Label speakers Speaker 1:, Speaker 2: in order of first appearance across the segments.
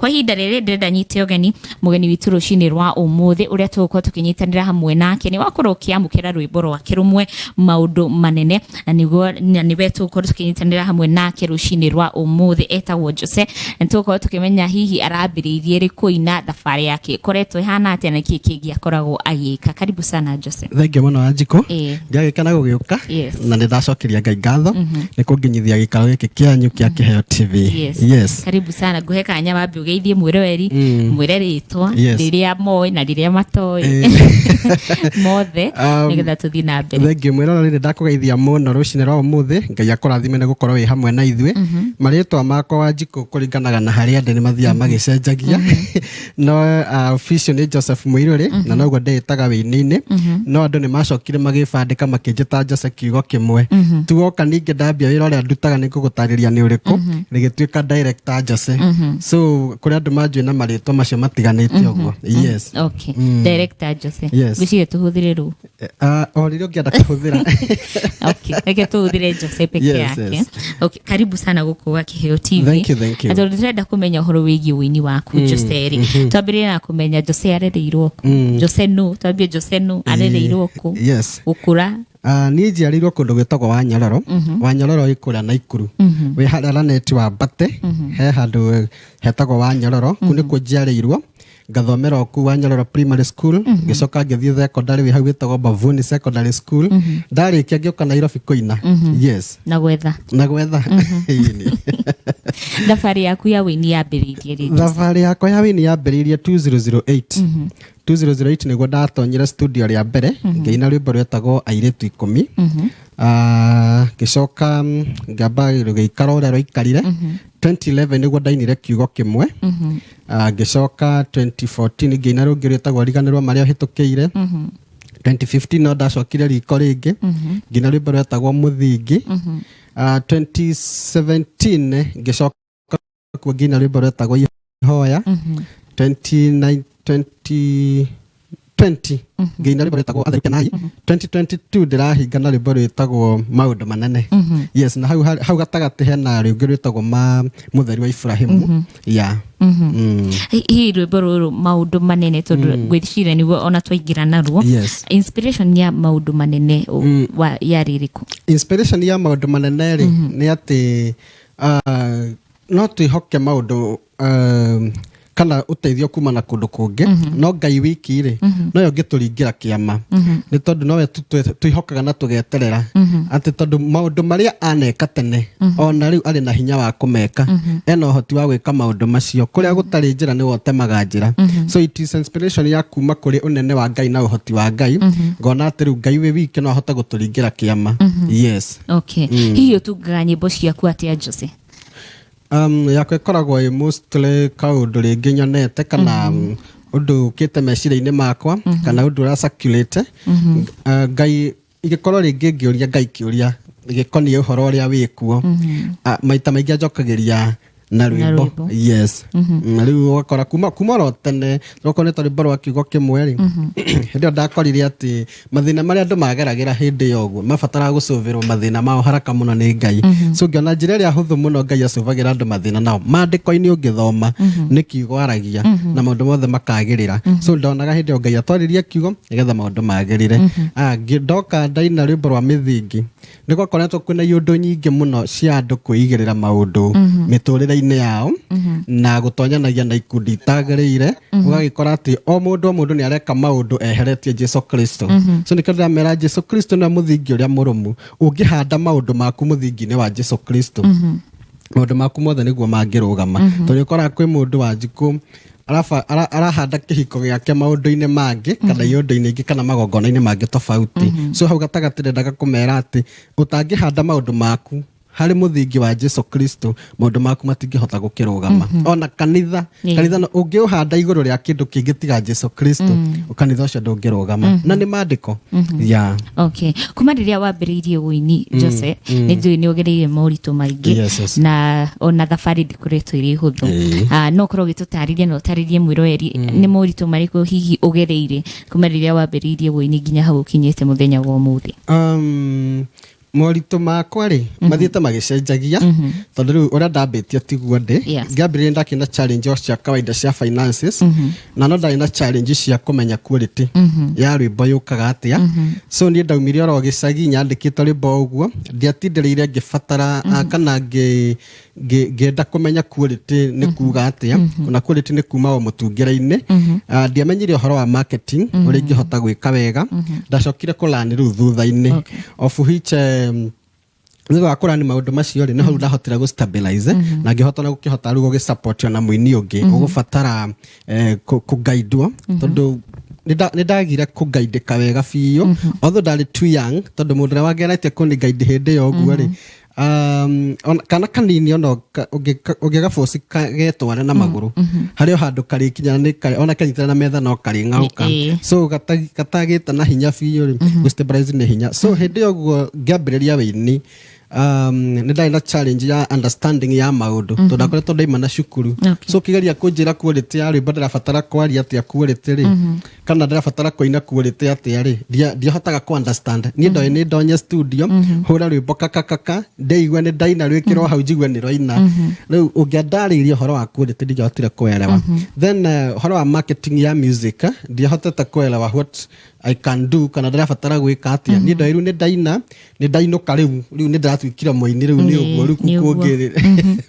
Speaker 1: Kwa ihinda rĩrĩ ndĩrenda nyite ũgeni mũgeni witũ rũcinĩ rwa ũmũthĩ, ũrĩa tũgũkorwo tũkĩnyitanĩra hamwe nake. Nĩ wakorwo ũkĩamũkĩra rwĩmbo rwake rũmwe, Maũndũ Manene, na nĩguo na nĩwe tũgũkorwo tũkĩnyitanĩra hamwe nake rũcinĩ rwa ũmũthĩ. Etagwo Jose, na tũgũkorwo tũkĩmenya hihi arambĩrĩirie rĩ kũina, thabarĩ yake ĩkoretwo ĩhana atĩa, na kĩĩ kĩngĩ akoragwo agĩka. Karibu sana, Jose.
Speaker 2: Thengiũ mũno, Wanjikũ. Ndiagĩkena gũgĩũka. Na nĩ ndacokeria Ngai ngatho nĩ kũnginyithia gĩikaro gĩkĩ kĩanyu kĩa Kĩheo TV.
Speaker 1: Yes. Karibu sana. Nguhe kanya wambe ũgeithie mwĩroreri, mwĩre rĩtwa rĩrĩa moĩ na rĩrĩa matoĩ mothe, nĩgetha tũthiĩ na mbere.
Speaker 2: Thengiũ, mwĩroreri, nĩ ndakũgeithia mũno rũcinĩ rwa ũmũthĩ. Ngai akũrathime nĩ gũkorwo wĩ hamwe na ithuĩ. Marĩtwa makwa, Wanjikũ, kũringanaga na harĩa ndĩ nĩ mathiaga magĩcenjagia, no official nĩ Joseph Mũirũrĩ, na noguo ndĩĩtaga wĩini-inĩ, no andũ nĩ macokire magĩbandĩka makĩnjĩta Jose kiugo kĩmwe. Tuoka ningĩ ndambia wĩra ũrĩa ndutaga, nĩ ngũgũtarĩria nĩ ũrĩkũ, rĩgĩtuĩka director Jose. So kũrĩ andũ manjũĩ na marĩtwa macio matiganĩte ũguo, yes.
Speaker 1: Okay, director Jose.
Speaker 2: Yes.
Speaker 1: Ngwĩciria tũhũthĩre rũu.
Speaker 2: O rĩrĩa ũngĩenda kũhũthĩra.
Speaker 1: Okay, reke tũhũthĩre Jose peke yake. Okay, karibu sana gũkũ gwa Kĩheo TV.
Speaker 2: Thank you, thank you.
Speaker 1: Na tondũ ndĩrenda kũmenya ũhoro wĩgiĩ ũini waku, Jose rĩ, twambĩrĩrie na kũmenya Jose arereirwo kũ. Jose nũ? Twambie Jose nũ, arereirwo kũ? Gũkũra.
Speaker 2: Niĩ njiarĩirwo kũndũ gwĩtagwo Wanyororo. Wanyororo ĩ kũrĩa Naikuru, wĩ harĩa Lanet wa Mbate, he handũ hetagwo Wanyororo, kũu nĩkuo njiarĩirwo. Ngathomera o kũu Wanyororo Primary School, ngĩcoka ngĩthiĩ secondary wĩ hau wĩtagwo Bavuni Secondary School. Ndarĩkia ngĩũka Nairobi kũina, yes.
Speaker 1: Na gwetha.
Speaker 2: Na gwetha. Ĩni.
Speaker 1: Thabarĩ yaku ya wĩini yambĩrĩirie rĩ?
Speaker 2: Thabarĩ yakwa ya wĩini yambĩrĩirie 2008. 2008 nĩguo ndatonyire studio rĩa mbere, ngĩina rwĩmbo rwetagwo Airĩtu Ikũmi. Ngĩcoka ngĩamba rũgĩikara ũrĩa rwaikarire. 2011 nĩguo ndainire Kiugo Kĩmwe. Ngĩcoka 2014 ngĩina rũngĩ rwĩtagwo Riganĩrwo Marĩa Ũhĩtũkĩire. 2015 no ndacokire riko rĩngĩ, ngĩina rwĩmbo rwetagwo Mũthingi. 2017 ngĩcoka kuo, ngĩina rwĩmbo rwetagwo Ihoya. 29 2020 ngĩina rwĩmbo rwĩtagwo Atheru Kenai. 2022 ndĩrahinga na rwĩmbo rwĩtagwo Maũndũ Manene, yes. Na hau gatagatĩ hena rũngĩ rwĩtagwo ma Mũtheri wa Ibrahimu, yeah.
Speaker 1: Hihi rwĩmbo rũrũ Maũndũ Manene, tondũ ngwĩciria nĩguo ona twaingĩra naruo, inspiration ya Maũndũ Manene yarĩ ĩrĩkũ?
Speaker 2: Inspiration ya Maũndũ Manene rĩ, nĩ atĩ no twĩhoke maũndũ kana ũteithio kuma na kũndũ kũngĩ, no Ngai wiki rĩ, nowe ũngĩtũringĩra kĩama, nĩ tondũ nowe tu twĩhokaga na tũgeterera atĩ tondũ maũndũ marĩa aneka tene, ona rĩu arĩ na hinya wa kũmeka, ena ũhoti wa gwĩka maũndũ macio. Kũrĩa gũtarĩ njĩra nĩwe ũtemaga njĩra. So it is inspiration ya kuma kũrĩ ũnene wa Ngai na ũhoti wa Ngai, ngona atĩ rĩu Ngai wĩ wiki no ahote gũtũringĩra kĩama, yes.
Speaker 1: Okay, hihi ũtungaga nyĩmbo ciaku atĩa, Jose?
Speaker 2: Yakwa ĩkoragwo ĩ mostly kaũndũ rĩngĩ nyonete kana ũndũ ũkĩte meciria-inĩ makwa kana ũndũ ũra circulate. Ngai ingĩkorwo rĩngĩ ngĩũria Ngai kĩũria gĩkoniĩ ũhoro ũrĩa wĩkuo, maita maingĩ anjokagĩria na rwĩmbo.
Speaker 1: Rwĩmbo.
Speaker 2: Yes. Na rĩu ũgakora kuma oro tene, okorwo nĩ ta rwĩmbo rwa Kiugo Kĩmwe rĩ, hĩndĩ ĩyo ndakorire atĩ mathĩna marĩa andũ mageragĩra hĩndĩ ĩyo ũguo mabataraga gũcũvĩrwo mathĩna mao haraka mũno nĩ Ngai. So ngĩona njĩra ĩrĩa hũthũ mũno Ngai acũvagĩra andũ mathĩna nao maandĩko-inĩ ũngĩthoma nĩ kiugo aragia na maũndũ mothe makagĩrĩra. So ndonaga hĩndĩ ĩyo Ngai atwarĩrie kiugo nĩgetha maũndũ magĩrĩre. Ndoka ndaina rwĩmbo rwa Mĩthingi, nĩ gwakoretwo kwĩna iũndũ nyingĩ mũno cia andũ kwĩigĩrĩra maũndũ mĩtũrĩre-inĩ yao na gũtonyanagia na ikundi itagĩrĩire. Ũgagĩkora atĩ o mũndũ nĩ areka maũndũ eheretie Jesu Kristo. So nĩkĩo ndĩramera Jesu Kristo nĩwe mũthingi ũrĩa mũrũmu. Ũngĩhanda maũndũ maku mũthingi-inĩ wa Jesu Kristo, maũndũ maku mothe nĩguo mangĩrũgama, tondũ ũkoraga kwĩ mũndũ wa njikũ arahanda kĩhiko gĩake maũndũ-inĩ mangĩ kana iũndũ-inĩ ingĩ kana magongona-inĩ mangĩ tofauti. So hau gatagatĩ ndendaga kũmera atĩ ũtangĩhanda maũndũ maku harĩ mũthingi wa Jesu Kristo, maũndũ maku matingĩhota gũkĩrũgama. Ona kanitha, kanitha ũngĩũhanda igũrũ rĩa kĩndũ kĩngĩ tiga Jesu Kristo, kanitha ũcio ndũngĩrũgama, na nĩ maandĩko ya.
Speaker 1: Okay, kuma rĩrĩa wambĩrĩirie ũini, Jose, nĩ njũĩ nĩ ũgereire moritũ maingĩ na ona thabarĩ ndĩkoretwo ĩrĩ hũthũ. No ũkorwo ũgĩtũtarĩria na ũtarĩrie mwĩroeri nĩ moritũ marĩkũ hihi ũgereire kuma rĩrĩa wambĩrĩirie ũini nginya hau ũkinyĩte mũthenya wa ũmũthĩ?
Speaker 2: Moritũ makwa rĩ, mathiĩte magĩcenjagia, tondũ rĩu ũrĩa ndambĩtie tiguo ndĩ. Ngĩambĩrĩria ndakĩ na challenge o cia kawaida cia finances, na no ndarĩ na challenge cia kũmenya quality ya rwĩmbo yũkaga atĩa. So niĩ ndaumire oro gĩcagi nyandĩkĩte rwĩmbo ũguo, ndiatindĩrĩire ngĩbatara kana ngĩenda kũmenya quality nĩ kuga atĩa, na quality nĩ kuma o mũtungĩre-inĩ. Ndiamenyire ũhoro wa marketing ũrĩa ingĩhota gwĩka wega. Ndacokire kũlani rĩu thutha-inĩ, of which thutha wa kũrani maũndũ macio rĩ, nĩho rĩu ndahotire gũ stabilize na ngĩhota na gũkĩhota rĩu gũgĩsupport ona mũini ũngĩ ũgũbatara kũguidwo, tondũ nĩ ndagire kũguidĩka wega biũ, although ndarĩ too young, tondũ mũndũ ũrĩa wangeretie kũni guide hĩndĩ ĩyo ũguo rĩ, kana kanini ona ũngĩgaboci getware na magũrũ harĩ o handũ karĩkinya nĩ ona kanyitana na metha no karĩng'aũka. So gatagĩte na hinya biũ rĩ, gũ-stabilize nĩ hinya. So hĩndĩ ĩyo ũguo ngĩambĩrĩria wĩini, nĩ ndarĩ na challenge ya understanding ya maũndũ, tondũ ndakoretwo ndaima na cukuru. So ũkĩgeria kũnjĩra quality ya rwĩmbo, ndĩrabatara kwaria atĩa quality rĩ, kana ndĩrabatara kũina quality atĩa rĩ, ndiahotaga ku understand. Niĩ ndoĩ nĩ ndonye studio, hũra rwĩmbo kakakaka, ndĩigue nĩ ndaina, rwĩkĩrwo hau njigue nĩ rwaina. Rĩu ũngĩandarĩirie ũhoro wa quality, ndingĩahotire kuelewa. Then ũhoro wa marketing ya music, ndiahotete kuelewa what I can do kana ndĩrabatara gwĩka atĩa. Niĩ ndoĩ rĩu nĩ ndaina, nĩ ndainũka, rĩu nĩ ndĩratuĩkire mũini, rĩu nĩ ũguo rĩu
Speaker 1: Nĩ ũguo.
Speaker 2: kũngĩ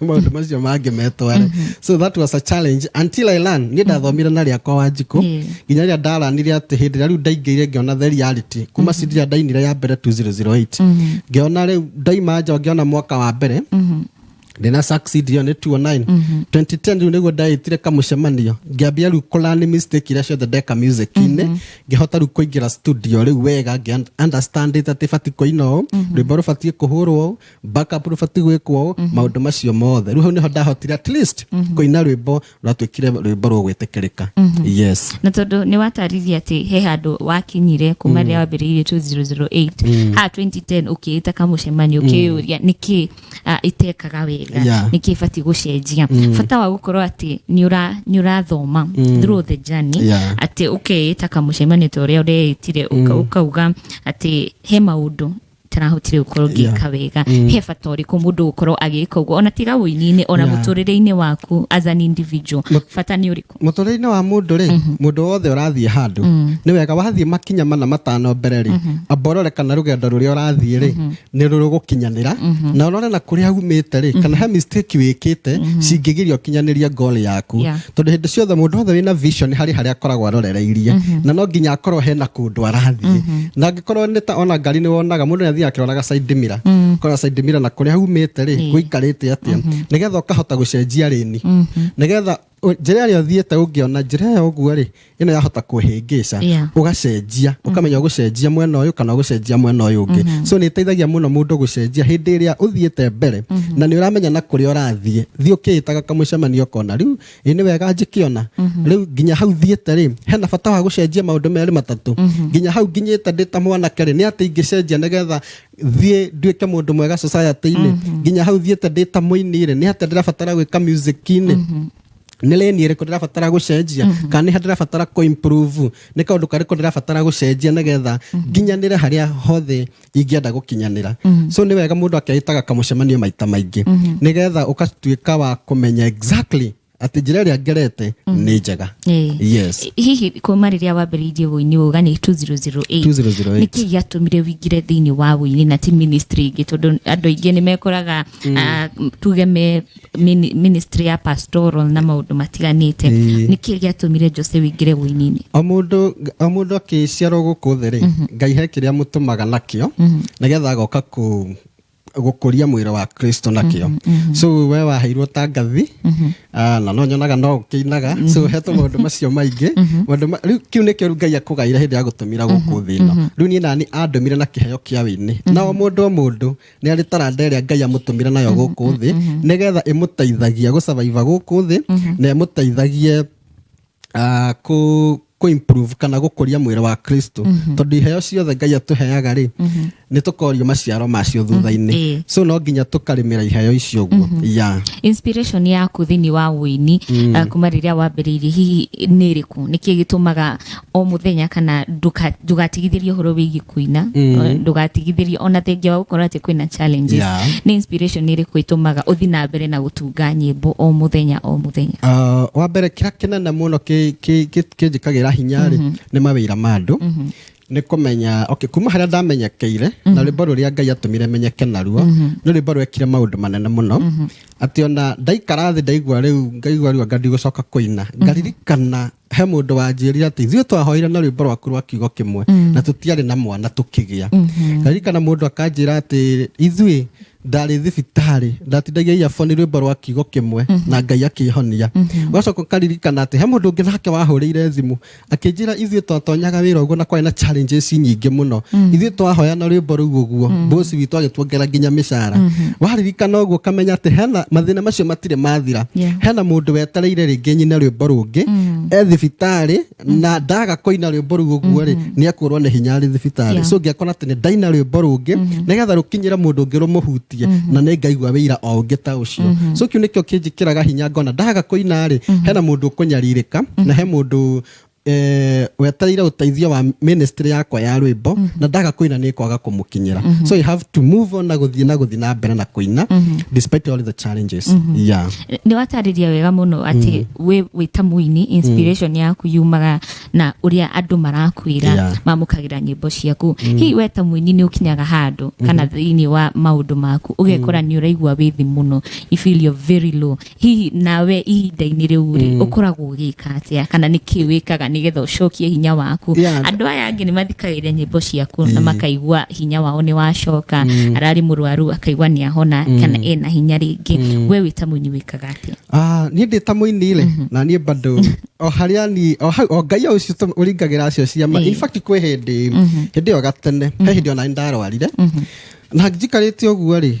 Speaker 2: maũndũ macio mangĩ metware. So that was a challenge until I learn. Niĩ ndathomire na rĩakwa Wanjikũ nginya rĩrĩa ndaranire atĩ hĩndĩ ĩrĩa rĩu ndaingĩire ngĩona the reality kuma CD ĩrĩa ndainire ya mbere 2008, ngĩona rĩu ndaima nja, ngĩona mwaka wa mbere ndĩna succeed, ĩyo nĩ 2009. 2010 rĩu nĩguo ndaĩtire kamũcemanio, ngĩambia rĩu kũlearn mistake iria ciothe ndeka music-inĩ, ngĩhota rĩu kũingĩra studio rĩu wega, ngĩ understand it atĩ batiĩ kũina ũũ, rwĩmbo rũbatiĩ kũhũrwo ũũ, backup rũbatiĩ gwĩkwo ũũ, maũndũ macio mothe. Rĩu hau nĩho ndahotire at least kũina rwĩmbo rwatuĩkire rwĩmbo rũgwĩtĩkĩrĩka, yes.
Speaker 1: Na tondũ nĩ watarĩria atĩ he handũ wakinyire kuma rĩrĩa wambĩrĩirie 2008 ha 2010, ũkĩĩta kamũcemanio, ũkĩyũria nĩkĩ itekaga wega, nĩkĩ batiĩ gũcenjia. Bata wa gũkorwo atĩ nĩ ũrathoma through the journey, atĩ ũkeĩta kamũcemanio ta ũrĩa ũreĩtire, ũkauga atĩ he maũndũ tarahotire gũkorwo ngĩka wega. He bata ũrĩkũ mũndũ gũkorwo agĩka ũguo, ona tiga ũini-inĩ, ona mũtũrĩre-inĩ waku as an individual, bata nĩ ũrĩkũ?
Speaker 2: Mũtũrĩre-inĩ wa mũndũ rĩ, mũndũ wothe ũrathiĩ handũ, nĩ wega wathiĩ makinya mana matano mbere rĩ, amba ũrore kana rũgendo rũrĩa ũrathiĩ rĩ nĩ rũrũgũkinyanĩra, na ũrore na kũrĩa umĩte rĩ, kana he mistake wĩkĩte cingĩgiria ũkinyanĩrie goal yaku. Tondũ hĩndĩ ciothe mũndũ wothe wĩna vision harĩ harĩa akoragwo arorereirie, na no nginya akorwo hena kũndũ arathiĩ. Na angĩkorwo nĩ ta ona ngari, nĩ wonaga mũndũ nĩ athiaga akĩroraga side mirror, kora side mirror na kũrĩa umĩte rĩ gũikarĩte atĩa, nĩgetha ũkahota gũcenjia rĩni, nĩgetha njĩra ĩrĩa ũthiĩte ũngĩona njĩra ĩyo ũguo rĩ, ĩno yahota kũhĩngĩca, ũgacenjia, ũkamenya ũgũcenjia mwena ũyũ kana ũgũcenjia mwena ũyũ ũngĩ. So nĩ ĩteithagia mũno mũndũ gũcenjia hĩndĩ ĩrĩa ũthiĩte mbere na nĩ ũramenya na kũrĩa ũrathiĩ. Thiĩ ũkĩĩtaga kamũcemanio, ũkona rĩu ĩ nĩ wega njĩkĩona rĩu nginya hau thiĩte rĩ, hena bata wa gũcenjia maũndũ merĩ matatũ. Nginya hau nginyĩte ndĩ ta mwanake rĩ, nĩ atĩ ingĩcenjia nĩgetha thiĩ nduĩke mũndũ mwega society-inĩ. Nginya hau thiĩte ndĩ ta mũini rĩ, nĩ atĩa ndĩrabatara gwĩka music-inĩ, nĩ lane ĩrĩkũ ndĩrabatara gũcenjia, kana nĩ ha ndĩrabatara kũ-improve, nĩ kaũndũ karĩkũ ndĩrabatara gũcenjia nĩgetha nginyanĩre harĩa hothe ingĩenda gũkinyanĩra. So nĩ wega mũndũ akeĩtaga kamũcemanio maita maingĩ, nĩgetha ũgatuĩka wa kũmenya exactly atĩ njĩra ĩrĩa ngerete nĩ njega. Yes.
Speaker 1: Hihi kuma rĩrĩa wambĩrĩirie wũini, uga nĩ 2008?
Speaker 2: 2008.
Speaker 1: Nĩkĩ gĩatũmire wĩingĩre thĩinĩ wa wũini na ti ministry ĩngĩ? Tondũ andũ aingĩ nĩ mekoraga tuge me ministry ya pastoral na maũndũ matiganĩte. Nĩkĩ gĩatũmire Jose wĩingĩre wũini-inĩ?
Speaker 2: O mũndũ akĩciarwo gũkũ thĩ rĩ, Ngai he kĩrĩa mũtũmaga nakĩo nĩgetha agoka gũkũria mwĩrĩ wa Kristo nakĩo. So we waheirwo ta ngathi, na no nyonaga no ũkĩinaga, so he maũndũ macio maingĩ. Rĩu kĩu nĩkĩo rĩu Ngai akũgaire hĩndĩ ya gũtũmĩra gũkũ thĩ ĩno. Rĩu niĩ nani andũmire na kĩheo kĩa wĩini, na o mũndũ o mũndũ nĩ arĩ taranda ĩrĩa Ngai amũtũmire nayo gũkũ thĩ, nĩgetha ĩmũteithagia gũsurvive gũkũ thĩ na ĩmũteithagie kũ improve kana gũkũria mwĩrĩ wa Kristo, tondũ iheo ciothe Ngai atũheaga rĩ, Nĩ tũkorio maciaro macio thutha-inĩ. So no nginya tũkarĩmĩra iheo icio ũguo, yeah.
Speaker 1: Inspiration yaku thĩinĩ wa ũini kuma rĩrĩa wambĩrĩirie hihi nĩ ĩrĩkũ? Nĩkĩ gĩtũmaga o mũthenya kana ndũgatigithĩrie ũhoro wĩgiĩ kũina, ndũgatigithĩrie ona thengia wa gũkorwo atĩ kwĩna challenges? Nĩ inspiration ĩrĩkũ ĩtũmaga ũthiĩ na mbere na gũtunga nyĩmbo o mũthenya o mũthenya?
Speaker 2: Wa mbere, kĩrĩa kĩnene mũno kĩnjĩkagĩra hinya rĩ, nĩ mawĩra ma andũ, nĩ kũmenya, okay, kuma harĩa ndamenyekeire na rwĩmbo rũrĩa Ngai atũmire menyeke naruo, nĩ rwĩmbo rwekire maũndũ manene mũno, atĩ ona ndaikara thĩ ndaigua rĩu, ngaigua rĩu anga ndigũcoka kũina, ngaririkana he mũndũ wanjĩrire atĩ ithuĩ twahoire na rwĩmbo rwaku rwa kiugo kĩmwe na tũtiarĩ na mwana tũkĩgĩa. Ngaririkana mũndũ akanjĩra atĩ ithuĩ ndarĩ thibitarĩ ndatindagia earphone rwĩmbo rwa kiugo kĩmwe na Ngai akĩhonia. Ũgacoka ũkaririkana atĩ he mũndũ ũngĩ nake wahũrĩire thimũ akĩnjĩra ithuĩ twatonyaga wĩra ũguo na kwarĩ na challenges nyingĩ mũno, ithuĩ twahoya na rwĩmbo rũu ũguo, boss witũ agĩtuongerera nginya mĩcara. Waririkana ũguo ũkamenya atĩ hena mathĩna macio matirĩ mathira. Hena mũndũ wetereire rĩngĩ nyine rwĩmbo rũngĩ e thibitarĩ, na ndaga kũina rwĩmbo rũu ũguo rĩ, nĩ ekũrwo nĩ hinya arĩ thibitarĩ. So ngĩakora atĩ nĩ ndaina rwĩmbo rũngĩ nĩgetha rũkinyĩre mũndũ ũngĩ, rũmũhutie, na nĩ ngaigua wĩira o ũngĩ ta ũcio. So kĩu nĩkĩo kĩnjĩkĩraga hinya, ngona ndaga kũina rĩ, hena mũndũ ũkũnyarirĩka na he mũndũ wetereire ũteithio wa ministry yakwa ya rwĩmbo, na ndaga kũina nĩ kwaga kũmũkinyĩra. So you have to move on na gũthiĩ na mbere na kũina despite all the challenges, yeah.
Speaker 1: Nĩ watarĩria wega mũno atĩ wĩ ta mũini inspiration yaku yumaga na ũrĩa andũ marakwĩra mamũkagĩra nyĩmbo ciaku. Hihi we ta mũini nĩ ũkinyaga handũ kana thĩinĩ wa maũndũ maku ũgekora nĩ ũraigua wĩ thĩ mũno, you feel you're very low? Hihi nawe ihinda-inĩ rĩu rĩ, ũkoragwo ũgĩka atĩa kana nĩ kĩ wĩkaga nĩgetha ũcokie hinya waku? Andũ aya angĩ nĩ mathikagĩrĩria nyĩmbo ciaku na makaigua hinya wao nĩ wacoka, ararĩ mũrwaru akaigua nĩ ahona kana ena hinya rĩngĩ. We wĩ ta mũini wĩkaga atĩa?
Speaker 2: Ah, niĩ ndĩ ta mũini rĩ, na niĩ bado o harĩa ni o hau o Ngai o ũcio ũringagĩra acio ciama. In fact, kwĩ hĩndĩ ĩyo gatene, he hĩndĩ ona nĩ ndarwarire na njikarĩte ũguo rĩ,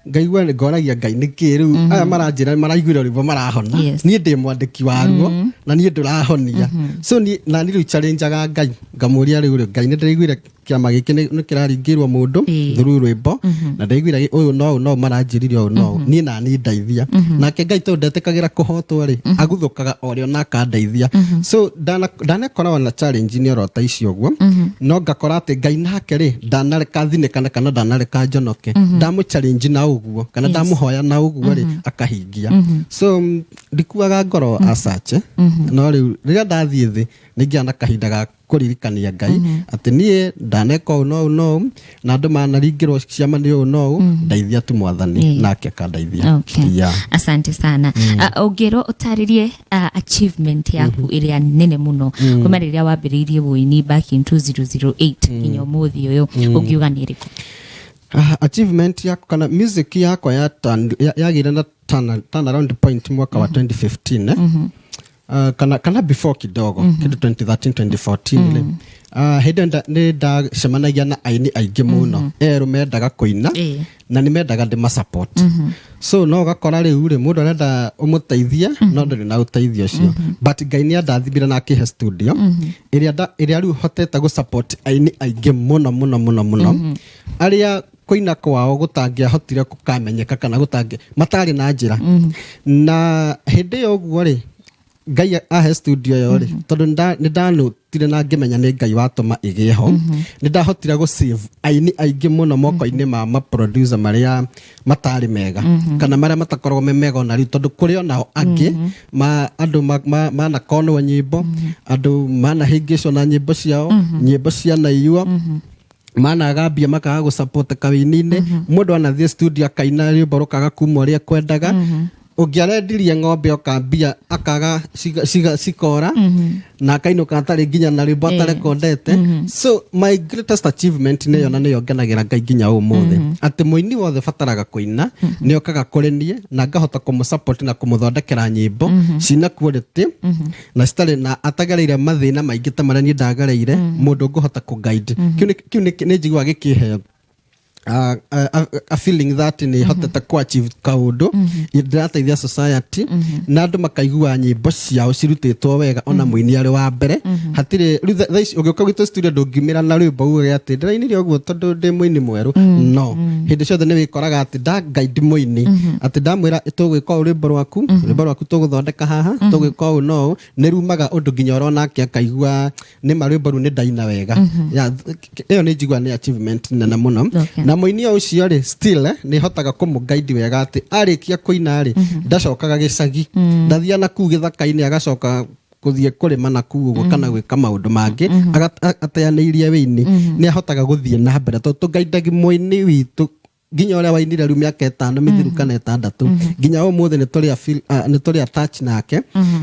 Speaker 2: ngaigua ngoragia Ngai nĩkĩ rĩu aya maranjĩra maraiguire rwĩmbo marahona, niĩ ndĩ mwandĩki waruo na niĩ ndũrahonia. So niĩ na niĩ rĩu challengeaga Ngai, ngamũria rĩu rĩ, Ngai, nĩ ndĩraiguire kĩama gĩkĩ nĩ kĩraringĩrwo mũndũ through rwĩmbo, na ndaiguire ũyũ no ũyũ no maranjĩrire ũyũ no ũyũ, niĩ na niĩ ndeithia. Nake Ngai, tondũ ndetĩkagĩra kũhotwo rĩ, aguthũkaga o rĩo na akandeithia. So ndanakoragwo na challenge nĩ oro ta icio ũguo, no ngakora atĩ Ngai nake rĩ, ndanareka thinĩkane kana ndanareka njonoke. Ndamũ challenge na ũguo kana ndamũhoya na ũguo rĩ, akahingia. So ndikuaga ngoro asache, no rĩu rĩrĩa ndathiĩ thĩ, nĩngĩaga na kahinda ga kũririkania Ngai atĩ niĩ ndaneka ũũ no ũũ no ũũ, na andũ manaringĩrwo ciama nĩ ũũ no ũũ, ndeithia tu Mwathani, nake akandeithia. Yeah.
Speaker 1: Asante sana. Ũngĩrwo ũtarĩrie achievement yaku ĩrĩa nene mũno kuma rĩrĩa wambĩrĩirie ũini back in 2008 nginya ũmũthĩ ũyũ, ũngiuga nĩ ĩrĩkũ?
Speaker 2: Achievement yakwa kana music yakwa ya yagĩire na turnaround point mwaka wa 2015, eh? Kana before kidogo, kĩndũ 2013 2014 rĩ, hĩndĩ ĩyo nĩ ndacemanagia na aini aingĩ mũno erũ mendaga kũina na nĩ mendaga ndĩma support. So no ũgakora rĩu rĩ, mũndũ arenda ũmũteithie no ndũrĩ na ũteithio ũcio, but Ngai nĩ andathimire na akĩhe studio ĩrĩa rĩu hotete gũ support aini aingĩ mũno mũno mũno mũno, arĩa kũina kwao gũtangĩahotire gũkamenyeka kana gũtangĩ matarĩ na njĩra. Na hĩndĩ ĩyo ũguo rĩ, Ngai ahe studio ĩyo rĩ, tondũ nĩ ndanũtire na ngĩmenya nĩ Ngai watũma ĩgĩe ho, nĩ ndahotire gũ save aini aingĩ mũno moko-inĩ ma maproducer marĩa matarĩ mega kana marĩa matakoragwo me mega ona rĩu, tondũ kũrĩ onao angĩ ma andũ manakonwo nyĩmbo, andũ manahĩngĩcwo na nyĩmbo ciao, nyĩmbo cianaiywo, managa mbia makaga gũ support kawĩini-inĩ. Mũndũ anathiĩ studio akaina rwĩmbo rũkaga kuma ũrĩa ekwendaga, ũngĩ arendirie ng'ombe oka mbia akaga cikora na akainũka atarĩ nginya na rwĩmbo atarekondete. So my greatest achievement nĩyo, na nĩyo ngenagĩra Ngai nginya ũmũthĩ, atĩ mũini wothe bataraga kũina nĩ okaga kũrĩ niĩ na ngahota kũmũ support na kũmũthondekera nyĩmbo cina quality na citarĩ na atagereire mathĩna maingĩ ta marĩa niĩ ndagereire, mũndũ ngũhota kũ guide. Kĩu nĩ njiguaga gĩkĩhe A feeling that nĩ hotete ku achieve kaũndũ ndĩrateithia society na andũ makaigua nyĩmbo ciao cirutĩtwo wega, ona mũini arĩ wa mbere hatirĩ. Rĩu thaa ici ũgĩũka gwitũ studio, ndũngiumĩra na rwĩmbo uge atĩ ndĩrainire ũguo tondũ ndĩ mũini mwerũ. No hĩndĩ ciothe nĩ wĩkoraga atĩ ndangaindi mũini, atĩ ndamwĩra tũgwĩka ũũ, rwĩmbo rwaku tũgũthondeka haha, tũgwĩka ũũ, no ũũ nĩ rumaga ũndũ nginya ũrona ake akaigua nĩ ma rwĩmbo rũu nĩ ndaina wega. Ya, ĩyo nĩ njigua nĩ achievement nene mũno. Na mũini o ũcio rĩ, still nĩ hotaga kũmũguide wega atĩ arĩkia kũina rĩ, ndacokaga gĩcagi, ndathiaga na kuu gĩthaka-inĩ, agacoka kũthiĩ kũrĩma na kuu ũguo kana gwĩka maũndũ mangĩ ateanĩirie wĩini. Nĩ ahotaga gũthiĩ na mbere tondũ tũgaindagi mũini witũ nginya ũrĩa wainire rĩu mĩaka 5 mĩthiru kana 6 nginya ũmũthĩ nĩ tũrĩ attach nake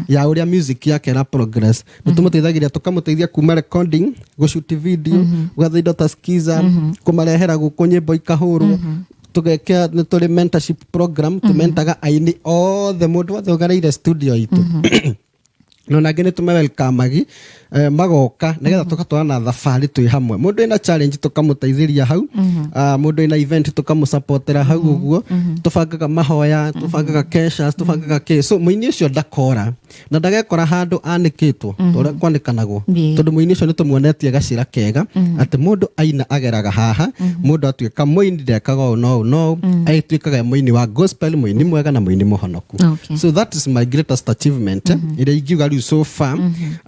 Speaker 2: ya ũrĩa music yake ĩra progress. Nĩ tũmũteithagĩria, tũkamũteithia kuma recording, gũshoot video, gwetha indo ta skiza, kũmarehera gũkũ, nyĩmbo ikahũrwo, tũgekĩa. Nĩ tũrĩ mentorship program, tũmentaga aini othe, mũndũ wothe ũgereire studio itũ no nangĩ nĩ tũmewelcomagi magoka nĩgetha tũgatwarana thabarĩ twĩ hamwe. Mũndũ wĩna challenge tũkamũteithĩria hau. Ah, mũndũ wĩna event tũkamũsupportera hau ũguo. Tũbangaga mahoya, tũbangaga keshas, tũbangaga kĩ. So mũini ũcio ndakora na ndagekora handũ anĩkĩtwo ta ũrĩa kwanĩkanagwo, tondũ mũini ũcio nĩ tũmuonetie gacĩra kega atĩ mũndũ aina ageraga haha, mũndũ atuĩka mũini ndekaga ũũ no ũũ no ũũ, agĩtuĩkaga mũini wa gospel, mũini mwega na mũini mũhonoku. So that is my greatest achievement ĩrĩa ingiuga rĩu so far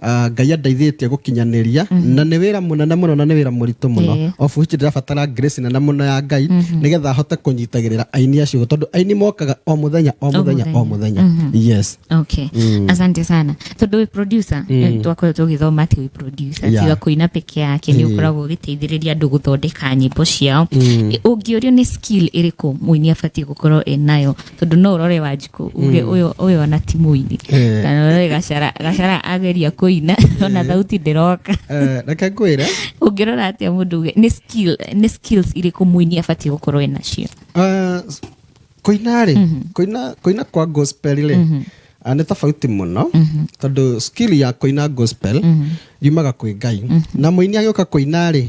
Speaker 2: Ngai andeithĩtie gũkinyanĩria, na nĩ wĩra mũnene mũno na nĩ wĩra mũritũ mũno, of which ndĩrabatara grace nene mũno ya Ngai nĩgetha hote kũnyitagĩrĩra aini acio, tondũ aini mokaga o mũthenya, o mũthenya, o mũthenya, yes.
Speaker 1: Okay, asante sana. Tondũ wĩ producer, twakorwo tũgĩthoma atĩ wĩ producer, tiga kũina peke yake, nĩ ũkoragwo ũgĩteithĩrĩria andũ gũthondeka nyĩmbo ciao. Ũngĩũrio nĩ skill ĩrĩkũ mũini abatiĩ gũkorwo ĩnayo, tondũ no ũrore Wanjikũ uge ũyũ ona ti mũini, kana ũrore Gacara, Gacara ageria kũina ona thauti ndĩroka.
Speaker 2: Reke ngwĩre.
Speaker 1: Ũngĩrora atĩa mũndũ uge nĩ skills irĩkũ mũini abatiĩ gũkorwo ĩnacio?
Speaker 2: Kũina rĩ, kũina kwa gospel rĩ, nĩ tofauti mũno, tondũ skill ya kũina gospel yumaga kwĩ Ngai, na mũini agĩũka kũina rĩ,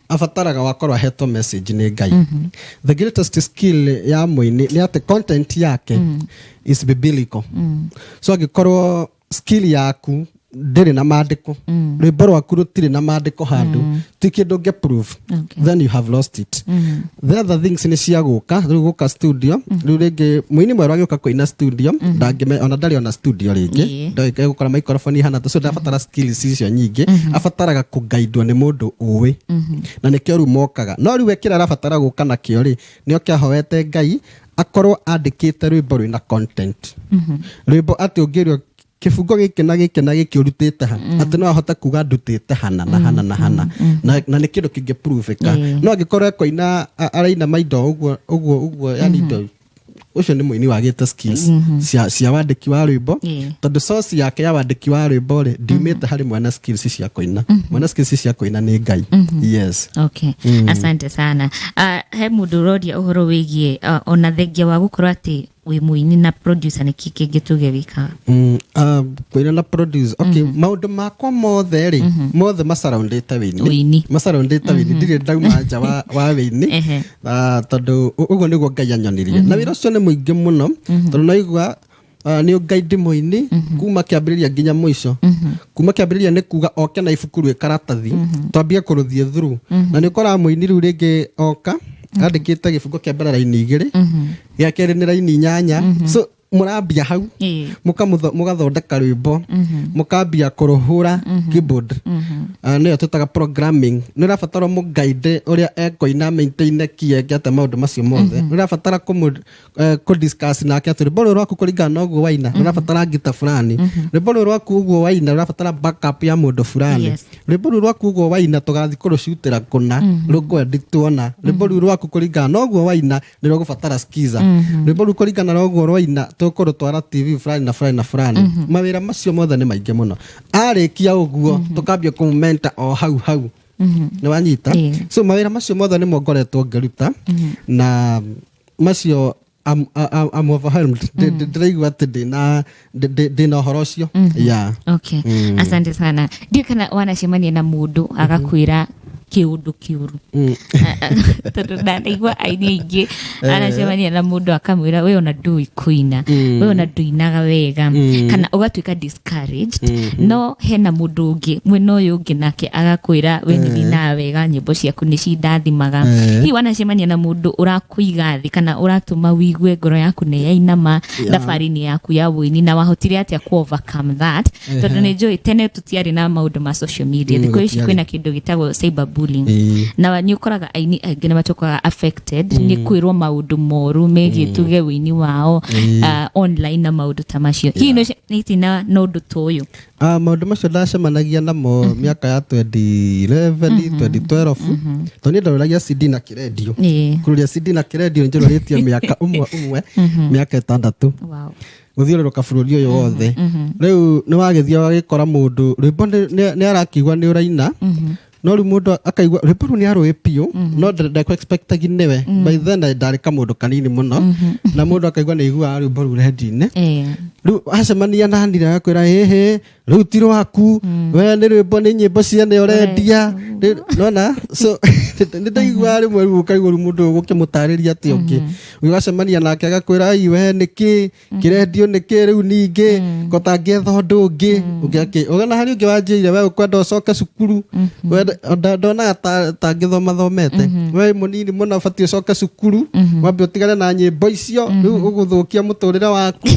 Speaker 2: abataraga wakorwo ahetwo message nĩ Ngai. The greatest skill ya mũini nĩ atĩ content yake is biblical. So angĩkorwo skill yaku ndĩrĩ na mandĩko, rwĩmbo rwaku rũtirĩ na mandĩko handũ, ti kĩndũ ũngĩ prove, then you have lost it. The other things nĩ cia gũka rĩu, gũka studio rĩu rĩngĩ, mũini mwerũ agĩũka kũina studio ndangĩme ona ndarĩ ona studio rĩngĩ, ndoĩ gũkora microphone ihana ta, so ndabatara skills icio nyingĩ. Abataraga kũgaidwo nĩ mũndũ ũĩ, na nĩkĩo rĩu mokaga. No rĩu we kĩrĩa arabatara gũka nakĩo rĩ, nĩ oke ahoete Ngai akorwo andĩkĩte rwĩmbo rwĩna content, rwĩmbo atĩ ũngĩrwo kĩbungo gĩkĩ na gĩkĩ na gĩkĩ ũrutĩte ha, atĩ no ahote kuga ndutĩte hana na hana na hana, na nĩ kĩndũ kĩngĩprovĩka. No angĩkorwo ekũina araina maindo ũguo ũguo ũguo, yani indo ũcio nĩ mũini wagĩte skills cia wandĩki wa rwĩmbo, tondũ source yake ya wandĩki wa rwĩmbo rĩ, ndiumĩte harĩ mwene skills cia kũina. Mwene skills cia kũina nĩ Ngai, yes.
Speaker 1: Okay, asante sana. He mũndũ ũroria ũhoro wĩgiĩ ona thengia wa gũkorwo atĩ wĩ mũini na producer, nĩ kĩ kĩngĩ tuge wĩkaga?
Speaker 2: Kũina na produce, okay, maũndũ makwa mothe rĩ, mothe masurroundĩte wĩini.
Speaker 1: Wĩini.
Speaker 2: Masurroundĩte wĩini, ndirĩ ndauma nja wa wĩini. Tondũ ũguo nĩguo Ngai anyonirie, na wĩra ũcio nĩ mũingĩ mũno, tondũ naigua nĩ ũngaindi mũini kuma kĩambĩrĩria nginya mũico. Kuma kĩambĩrĩria nĩ kuga oke na ibuku rwĩ karatathi, twambie kũrũthiĩ through, na nĩ ũkoraga mũini rĩu rĩngĩ oka andĩkĩte gĩbungo kĩa mbere raini 2, gĩa kerĩ nĩ raini 8, so mũrambia hau, mũgathondeka rwĩmbo, mũkambia kũrũhũra keyboard. Nĩyo twĩtaga programming. Nĩ ũrabatara mũguide ũrĩa ekũina, maintain kienge atĩa, maũndũ macio mothe. Nĩ ũrabatara kũ discuss nake atĩ rwĩmbo rũrũ rwaku, kũringana na ũguo waina, nĩ ũrabatara ngita fulani, rwĩmbo rũrũ rwaku ũguo waina, nĩ ũrabatara backup ya mũndũ fulani, rwĩmbo rũrũ rwaku ũguo waina, tũgathiĩ kũrũcutĩra kũna rũkwendituona, rwĩmbo rũu rwaku kũringana na ũguo waina nĩ rũgũbatara skiza, rwĩmbo rũu kũringana na ũguo rwaina tũkũrũtwara TV fulani na fulani na fulani. Mawĩra macio mothe nĩ maingĩ mũno. Arĩkia ũguo tũkambia kũmũmenta o hau hau, nĩ wanyita? So mawĩra macio mothe nĩmo ngoretwo ngĩruta, na macio I'm overwhelmed. Ndĩraigua atĩ ndĩna ũhoro ũcio, yeah.
Speaker 1: Okay, asante sana. Ndiũ kana wanacemania na mũndũ agakwĩra Kĩũndũ kĩũru, tondũ ndanaigua aini aingĩ aracemania na mũndũ akamwĩra, "We ona ndũĩ kũina, we ona ndũinaga wega," kana ũgatuĩka discouraged. No hena mũndũ ũngĩ mwena ũyũ ũngĩ nake agakwĩra, "We nĩ winaga wega, nyĩmbo ciaku nĩ cindathimaga." Hihi wanacemania na mũndũ ũrakũiga thĩ kana ũratũma wĩigue ngoro yaku nĩ yainama thabarĩ-inĩ yaku ya wũini, na wahotire atĩa ku overcome that? Tondũ nĩ njũĩ tene tũtiarĩ na maũndũ ma social media. Thikũ ici
Speaker 2: Gũtiarĩ.
Speaker 1: kwĩna kĩndũ gĩtagwo cyber bullying, na nĩ ũkoraga aini aingĩ nĩ matuĩkaga affected nĩ kwĩrwo maũndũ moru megiĩ tuge wũini wao online na maũndũ ta macio. Hihi nĩ ũcemanĩtie na ũndũ ta ũyũ?
Speaker 2: Ah, maũndũ macio ndacemanagia namo mĩaka ya 2011, 2012, tondũ niĩ ndarũragia CD na kĩrendio. Kũrũria CD na kĩrendio njũrũrĩtie mĩaka ũmwe ũmwe mĩaka 6 gũthiũrũrũka bũrũri ũyũ wothe. Rĩu nĩ wagĩthiĩ ũgagĩkora mũndũ rwĩmbo nĩ arakĩigua nĩ ũraina, no rĩu mũndũ akaigua rwĩmbo rũu nĩ arũĩ biũ, no ndekũ expectagi nĩwe. By then ndarĩ kamũndũ kanini mũno, na mũndũ akaigua nĩ aiguaga rwĩmbo rũu redio-inĩ. Rĩu acemania na nire agakwĩra, "Hĩhĩ, rĩu ti rwaku we, nĩ rwĩmbo, nĩ nyĩmbo ciene ũrendia." Nona so nĩ ndaiguaga rĩmwe rĩu ũkaigua rĩu mũndũ ũyũ gũkĩmũtarĩria atĩ ũngĩ ũgacemania nake agakwĩra, "Ai, we nĩkĩ kĩrendio, nĩkĩ rĩu ningĩ ko tangĩetha ũndũ ũngĩ ũngĩ ũgana harĩ ũngĩ wanjĩire, 'We ũkwenda ũcoke cukuru.' We ndonaga tangĩthoma thomete. 'We wĩ mũnini mũno, ũbatiĩ ũcoke cukuru, wambe ũtigane na nyĩmbo icio, rĩu ũgũthũkia mũtũrĩre waku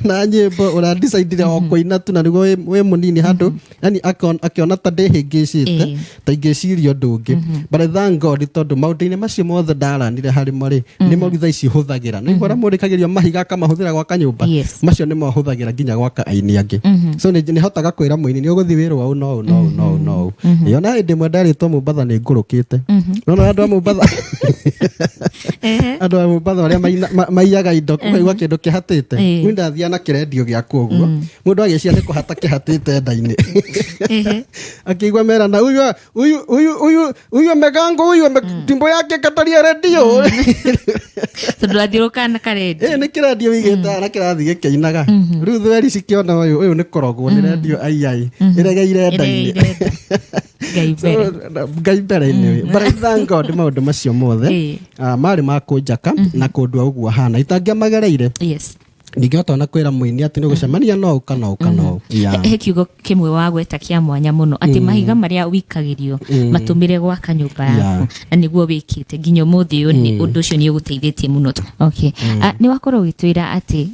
Speaker 2: na nyĩmbo, ũrandicaidire o kũina tu na nĩguo wĩ mũnini handũ.' Yani akĩona ta ndĩhĩngĩcĩte, ta ingĩciria ũndũ ũngĩ. But I thank God, tondũ maũndũ-inĩ macio mothe ndaranire harĩ mo rĩ, nĩmo rĩu thaa ici hũthagĩra. Nĩ ũrĩa mũndũ aikagĩrio mahiga akamahũthĩra gwaka nyũmba. Macio nĩmo hũthagĩra nginya gwaka aini angĩ. So nĩ hotaga kwĩra mũini, "Nĩ ũgũthiĩ wĩrwo ũũ no ũũ no ũũ no ũũ no ũũ." Ĩyo na hĩndĩ ĩmwe nderĩtwo Mombatha nĩ ngũrũkĩte. No no andũ a Mombatha, andũ a Mombatha arĩa maiyaga indo, ũkaigua kĩndũ kĩhatĩte. Niĩ ndathiaga na kĩrendio gĩakwa ũguo, mũndũ agĩcia nĩ kũhata kĩhatĩte nda-inĩ. Akĩigua merana, "Huyu huyu huyu huyu huyu amegango, huyu tumbo yake kataria redio."
Speaker 1: Tondũ athiũrũkaga na karendio.
Speaker 2: Ĩ, nĩ kĩrendio wĩigĩte na kĩrathiĩ gĩkĩinaga. Rĩu thweri cikĩona ũyũ ũyũ nĩ kũrogwo nĩ rendio, aiai ĩregeire nda-inĩ.
Speaker 1: Ĩregeire nda. Ngai mbere.
Speaker 2: So, Ngai mbere anyway. But I thank God, maũndũ macio mothe marĩ ma kũnjaka na kũndua ũguo hana itangĩamagereire, ndingĩhota ona kwĩra mũini atĩ nĩ gũcemania no ũka no ũka no ũ. Yeah.
Speaker 1: He kiugo kĩmwe wagweta kĩa mwanya mũno, atĩ mahiga marĩa wikagĩrio matũmĩre gwaka nyũmba yaku, na nĩguo wĩkĩte nginya ũmũthĩ ũyũ. Nĩ ũndũ ũcio nĩ ũgũteithĩtie mũno. Okay. Ah, nĩ wakorwo ũgĩtwĩra atĩ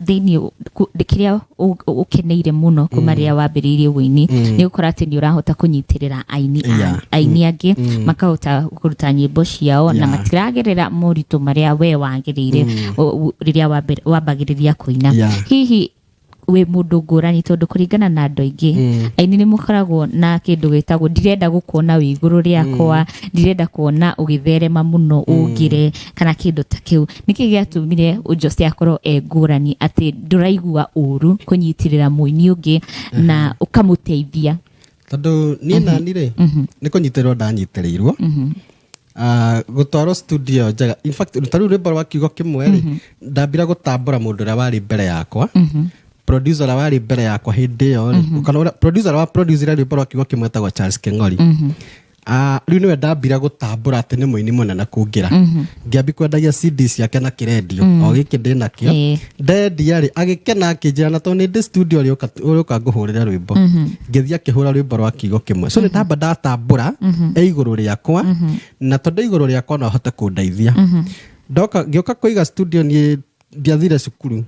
Speaker 1: thĩinĩ kĩrĩa ũkeneire mũno kuma rĩrĩa wambĩrĩirie ũini nĩ gũkorwo atĩ nĩ ũrahota kũnyitĩrĩra aini aini angĩ makahota kũruta nyĩmbo ciao na matiragerera moritũ marĩa we wagereire rĩrĩa wambagĩrĩria kũina. Hihi wĩ mũndũ ngũrani, tondũ kũringana na andũ aingĩ aini nĩ mũkoragwo na kĩndũ gĩtagwo, "Ndirenda gũkuona wĩ igũrũ rĩakwa, ndirenda kuona ũgĩtherema mũno ũngĩre," kana kĩndũ ta kĩu. Nĩkĩ gĩatũmire Jose akorwo e ngũrani, atĩ ndũraigua ũru kũnyitĩrĩra mũini ũngĩ na ũkamũteithia?
Speaker 2: Tondũ niĩ nani rĩ, nĩ kũnyitĩrĩrwo ndanyitĩrĩirwo. Ah, gũtwarwo studio njega. In fact, ta rĩu rwĩmbo rwa kiugo kĩmwe rĩ, ndambire gũtambũra mũndũ ũrĩa warĩ mbere yakwa, producer ũrĩa warĩ mbere yakwa hĩndĩ ĩyo rĩ, kana producer ũrĩa wa producire rwĩmbo rwa kiugo kĩmwe etagwo Charles Keng'ori. Ah, rĩu nĩwe ndambire gũtambũra atĩ nĩ mũini mũnene kũngĩra. Ngĩambi kwendagia CD ciake na kĩrendio o gĩkĩ ndĩ nakĩo. Ndendia rĩ, agĩkena, akĩnjĩra, na tondũ nĩ ndĩ studio ũrĩũka ngũhũrĩre rwĩmbo. Ngĩthiĩ akĩhũra rwĩmbo rwa kiugo kĩmwe. So nĩ ndamba ndatambũra e igũrũ rĩakwa, na tondũ e igũrũ rĩakwa no ahote kũndeithia. Ndoka ngĩũka kũiga studio, niĩ ndiathire cukuru,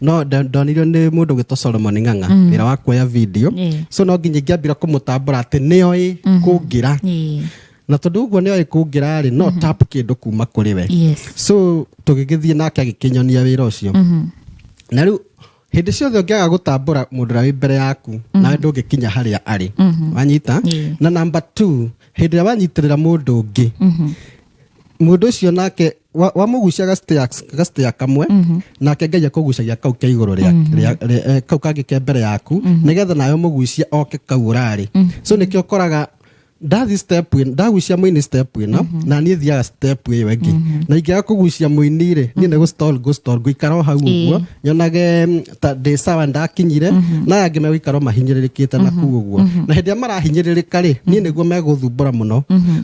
Speaker 2: no ndonirio nĩ mũndũ gwĩtwo Solomon Ng'ang'a wĩra wa kuoya video. So no nginya ingĩambire kũmũtambũra atĩ nĩoĩ kũngĩra, na tondũ ũguo nĩoĩ kũngĩra rĩ, no tap kĩndũ kuma kũrĩ we. So tũgĩgĩthiĩ nake agĩkĩnyonia wĩra ũcio. Na rĩu hĩndĩ ciothe ũngĩaga gũtambũra mũndũ ũrĩa wĩ mbere yaku, nawe ndũngĩkinya harĩa arĩ. Wanyita? Na number two, hĩndĩ ĩrĩa wanyitĩrĩra mũndũ ũngĩ, mũndũ ũcio nake wamũgucia gastea kamwe, nake Ngai akũgucagia kau ke igũrũ rĩa kau kangĩ ke mbere yaku, nĩgetha nawe mũgucie oke kau ũrarĩ. So nĩkĩo ũkoraga Ndathi step ĩno, ndagucia mũini step ĩno, na niĩ thiaga step ĩyo ĩngĩ. Na ingĩaga kũgucia mũini rĩ, niĩ nĩ gũstall, ngũstall, ngũikara o hau ũguo nyonage ta ndĩ sawa, ndakinyire, na aya angĩ megũikara o mahinyĩrĩrĩkĩte na kuu ũguo. Na hĩndĩ ĩrĩa marahinyĩrĩrĩka rĩ, niĩ nĩguo megũthumbũra mũno,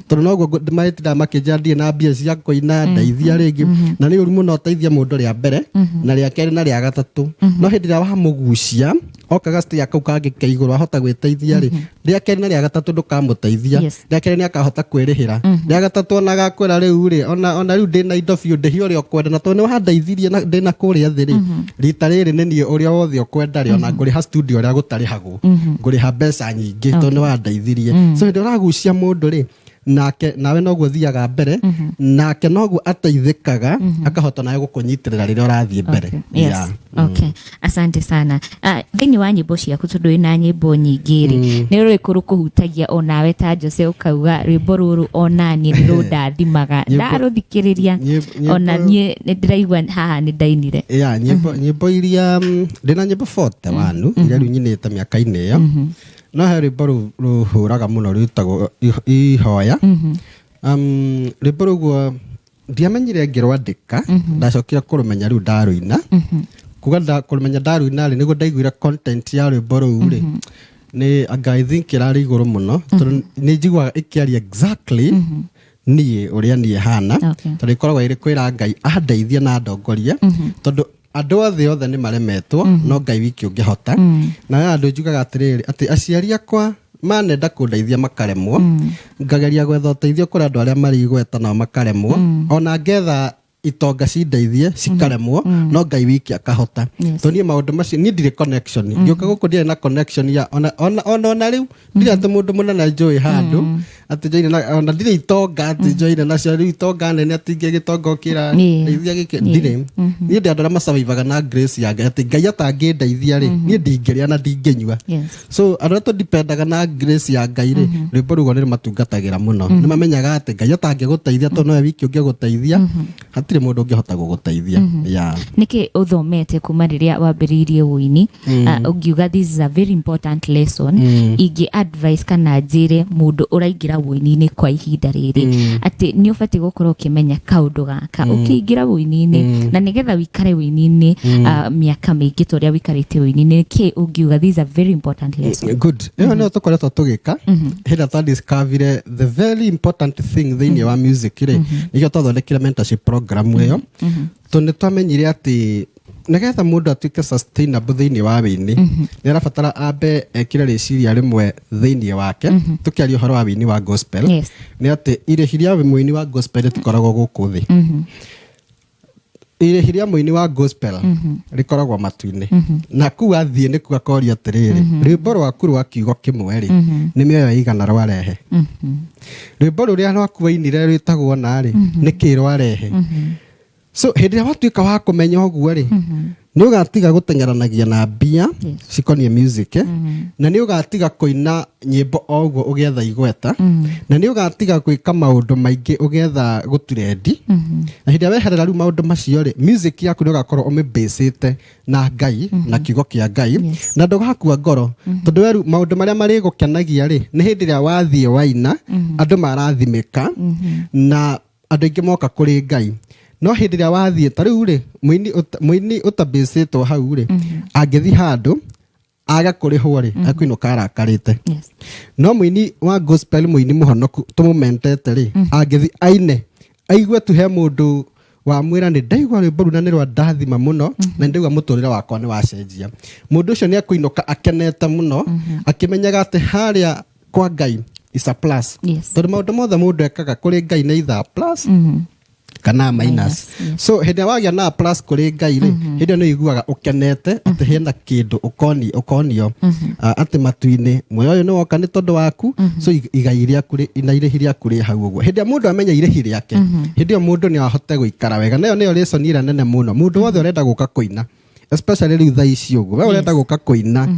Speaker 2: tondũ noguo marĩtindaga makĩnjĩra ndirĩ na mbia cia kũina, ndeithia rĩngĩ. Na nĩ ũru mũno ũteithia mũndũ rĩa mbere na rĩa kerĩ na rĩa gatatũ, no hĩndĩ ĩrĩa wamũgucia okaga stair kau kangĩ ke igũrũ ahota gwĩteithia rĩ, rĩa kerĩ na rĩa gatatũ ndũkamũteithia. Rĩa kerĩ nĩ akahota kwĩrĩhĩra, rĩa gatatũ ona agakwĩra rĩu rĩ, ona rĩu ndĩna indo biũ, ndĩhi ũrĩa ũkwenda, na tondũ nĩ wandeithirie na ndĩna kũrĩa thĩ rĩ, rita rĩrĩ nĩ niĩ ũrĩa wothe ũkwenda rĩ, ona ngũrĩha studio ũrĩa gũtarĩhagwo, ngũrĩha mbeca nyingĩ tondũ nĩ wandeithirie. So hĩndĩ ĩrĩa ũragucia mũndũ rĩ, nake nawe noguo thiaga mbere, nake noguo ateithĩkaga, akahota nawe gũkũnyitĩrĩra rĩrĩa ũrathiĩ mbere.
Speaker 1: Okay. Yes.
Speaker 2: Yeah.
Speaker 1: Okay. Asante sana. Thĩinĩ wa nyĩmbo ciaku, tondũ wĩna nyĩmbo nyingĩ rĩ, nĩ rũrĩkũ rũkũhutagia onawe ta Jose ũkauga rwĩmbo rũrũ onaniĩ nĩ rũndathimaga ndarũthikĩrĩria, ona niĩ nĩ ndĩraigua haha nĩ ndainire?
Speaker 2: Ya, nyĩmbo iria ndĩna nyĩmbo 41 iria rĩu nyinĩte mĩaka-inĩ ĩyo, no he rwĩmbo rũhũraga mũno rwĩtagwo Ihoya. Rwĩmbo rũguo ndiamenyire ngĩrwandĩka, ndacokire kũrũmenya rĩu ndarũina. Kuga kũrũmenya ndarũina rĩ, nĩguo ndaiguire content ya rwĩmbo rũu rĩ, nĩ anga I think ĩrarĩ igũrũ mũno, tondũ nĩ njiguaga ĩkĩaria exactly niĩ ũrĩa niĩ hana, tondũ ĩkoragwo ĩrĩ kwĩra Ngai andeithie na andongorie, tondũ andũ othe othe nĩ maremetwo, no Ngai wiki ũngĩhota. Na andũ njugaga atĩrĩrĩ, atĩ aciari akwa manenda kũndeithia makaremwo, ngageria gwetha ũteithio kũrĩ andũ arĩa marĩ igweta nao makaremwo, ona ngetha itonga cindeithie cikaremwo, no Ngai wiki akahota. Tondũ niĩ maũndũ macio niĩ ndirĩ connection. Ngĩũka gũkũ ndirĩ na connection ya ona rĩu ndirĩ atĩ mũndũ mũnene njũĩ handũ atĩ njoine na, ona ndirĩ itonga atĩ njoine nacio rĩu itonga nene atĩ ingĩgĩtonga ũkĩra ndeithia gĩkĩ, ndirĩ. Niĩ ndĩ andũ arĩa macavaivaga na grace ya Ngai, atĩ Ngai atangĩndeithia rĩ, niĩ ndingĩrĩa na ndingĩnyua. So andũ arĩa tũdipendaga na grace ya Ngai rĩ, rwĩmbo rũu nĩ rũmatungatagĩra mũno. Nĩ mamenyaga atĩ Ngai atangĩgũteithia, tondũ nowe wiki ũngĩgũteithia, hatirĩ mũndũ ũngĩhota gũgũteithia. Yeah.
Speaker 1: Nĩkĩ ũthomete kuma rĩrĩa wambĩrĩirie ũini, ũngiuga this is a very important lesson ingĩ advice kana njĩre mũndũ ũraingĩra ũini-inĩ kwa ihinda rĩrĩ, atĩ nĩ ũbatiĩ gũkorwo ũkĩmenya kaũndũ gaka ũkĩingĩra ũini-inĩ, na nĩgetha wĩikare ũini-inĩ mĩaka mĩingĩ ta ũrĩa wĩikarĩte ũini-inĩ? Nĩkĩ ũngiuga this is a very important lesson?
Speaker 2: Good. Ĩyo nĩyo tũkoretwo tũgĩka hĩndĩ ĩrĩa twadiscoverire the very important thing thĩinĩ wa music rĩ, nĩkĩo twathondekire mentorship program ĩyo, tondũ nĩ twamenyire atĩ nĩgetha mũndũ atuĩke sustainable thĩinĩ wa wĩini, nĩ arabatara ambe ekĩre rĩciria rĩmwe thĩinĩ wake. Tũkĩaria ũhoro wa wĩini wa gospel, nĩ atĩ irĩhi rĩa mũini wa gospel rĩtikoragwo gũkũ thĩ. Irĩhi rĩa mũini wa gospel rĩkoragwo matu-inĩ, na kuu athiĩ nĩ kuo akoria atĩrĩrĩ, rwĩmbo rwaku rwa kiugo kĩmwe rĩ, nĩ mĩoyo ĩigana rwarehe? Rwĩmbo rũrĩa rwaku wainire rwĩtagwo na rĩ, nĩ kĩ rwarehe? So hĩndĩ ĩrĩa watuĩka wa kũmenya ũguo rĩ, nĩ ũgatiga gũteng'eranagia na mbia cikoniĩ music, na nĩ ũgatiga kũina nyĩmbo o ũguo ũgĩetha igweta, na nĩ ũgatiga gwĩka maũndũ maingĩ ũgĩetha gũturendi. Na hĩndĩ ĩrĩa weherera rĩu maũndũ macio rĩ, music yaku nĩ ũgakorwo ũmĩbĩcĩte na Ngai na kiugo kĩa Ngai, na ndũgakua ngoro, tondũ we rĩu maũndũ marĩa marĩgũkenagia rĩ, nĩ hĩndĩ ĩrĩa wathiĩ waina andũ marathimĩka na andũ aingĩ moka kũrĩ Ngai. No hĩndĩ ĩrĩa wathiĩ ta rĩu rĩ, mũini ũtabĩcĩtwo hau rĩ, angĩthiĩ handũ age kũrĩhwo rĩ, akũinũka arakarĩte. No mũini wa gospel, mũini mũhonoku tũmũmentete rĩ, angĩthiĩ aine aigue tu he mũndũ wamwĩra nĩ ndaigua rwĩmbo rũu na nĩ rwa ndathima mũno, na nĩ ndaigua mũtũrĩre wakwa nĩ wacenjia, mũndũ ũcio nĩ akũinũka akenete mũno, akĩmenyaga atĩ harĩa kwa Ngai is a plus, tondũ maũndũ mothe mũndũ ekaga kũrĩ Ngai nĩ either a plus kana minus.
Speaker 1: Minus, yes.
Speaker 2: So hĩndĩ ĩrĩa wagĩa na a plus kũrĩ Ngai rĩ, hĩndĩ ĩyo nĩ ũiguaga ũkenete atĩ hena kĩndũ ũkonio atĩ matu-inĩ muoyo ũyũ nĩ woka nĩ tondũ waku. So igai rĩaku na irĩhi rĩaku rĩ hau ũguo. Hĩndĩ ĩrĩa mũndũ amenya irĩhi rĩake, hĩndĩ ĩyo mũndũ nĩ ahote gũikara wega. Nayo nĩyo lesson ĩrĩa nene mũno mũndũ wothe ũrenda gũka kũina, especially rĩu thaa ici ũguo we ũrenda gũka kũina,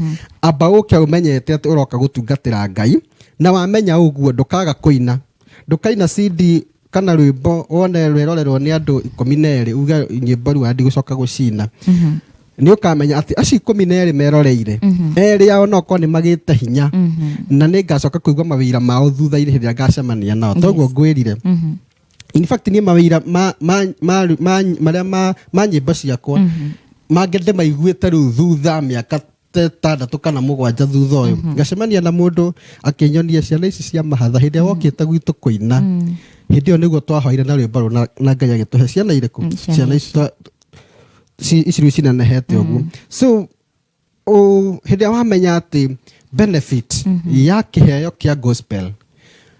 Speaker 2: amba ũke ũmenyete atĩ ũroka gũtungatĩra Ngai. Na wamenya ũguo, ndũkaga kũina, ndũkaina CD kana rwĩmbo wone rwĩrorerwo nĩ andũ 12 uge nyĩmbo rĩu ndigũcoka gũcina. Nĩ ũkamenya atĩ acio 12 meroreire, erĩ ao no korwo nĩ magĩte hinya, na nĩ ngacoka kũigua mawĩra mao thutha-inĩ hĩndĩ ĩrĩa ngacemania nao. Toguo ngwĩrire, in fact niĩ mawĩra marĩa ma nyĩmbo ciakwa mangĩ ndĩmaiguĩte rĩu thutha mĩaka ta 6 kana 7 thutha ũyũ, ngacemania na mũndũ akĩnyonia ciana ici cia mahatha hĩndĩ ĩrĩa wokĩte gwitũ kũina. Hĩndĩ ĩyo nĩguo twahoire na rwĩmbo rũu na Ngai agĩtũhe ciana irĩkũ?
Speaker 1: Ciana.
Speaker 2: Ciana ici ici rĩu cinenehete ũguo. So hĩndĩ ĩrĩa wamenya atĩ benefit ya kĩheo kĩa gospel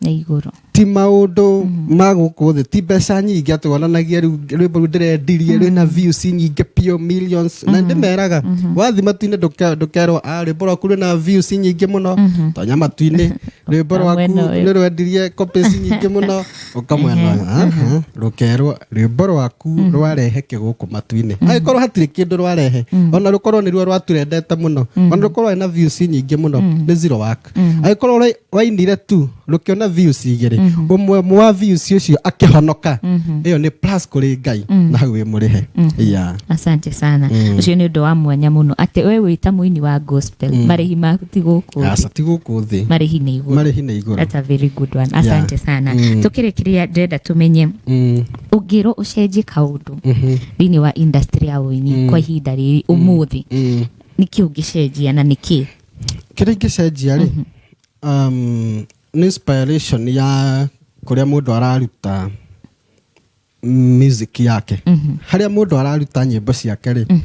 Speaker 1: na igũrũ
Speaker 2: ti maũndũ ma gũkũ thĩ, ti mbeca nyingĩ atĩ wonanagia rĩu rwĩmbo rũu ndĩrendirie rwĩna views nyingĩ piũ, millions. Na ndĩmeraga wathi matu-inĩ, ndũkerwo, "Ah, rwĩmbo rwaku rwĩna views nyingĩ mũno." Tonya matu-inĩ, rwĩmbo rwaku
Speaker 1: mwena ũyũ.
Speaker 2: nĩ rwendirie copies nyingĩ mũno, ũka mwena ũyũ. Aha, rũkerwo rwĩmbo rwaku rwarehe kĩgũkũ matu-inĩ. Angĩkorwo hatirĩ kĩndũ rwarehe, ona rũkorwo nĩruo rwaturendete mũno, ona rũkorwo rwĩna views nyingĩ mũno, nĩ zero work. Angĩkorwo wainire tu rũkĩona views igĩrĩ, ũmwe wa views ũcio akĩhonoka, ĩyo nĩ plus kũrĩ Ngai na hau wĩ mũrĩhe, yeah.
Speaker 1: Asante sana. Ũcio nĩ ũndũ wa mwanya mũno atĩ we wĩ ta mũini wa gospel, marĩhi maku ti gũkũ thĩ.
Speaker 2: Aca, ti gũkũ thĩ.
Speaker 1: Marĩhi nĩ igũrũ.
Speaker 2: Marĩhi nĩ igũrũ.
Speaker 1: That's a very good one. Asante sana. Tũkĩrĩkĩria, ndĩrenda tũmenye, ũngĩrwo ũcenjie kaũndũ thĩinĩ wa industry ya ũini kwa ihinda rĩrĩ ũmũthĩ, nĩkĩ ũngĩcenjia na nĩkĩ?
Speaker 2: Kĩrĩa ingĩcenjia rĩ, nĩ inspiration ya kũrĩa mũndũ araruta music yake, harĩa mũndũ araruta nyĩmbo ciake rĩ,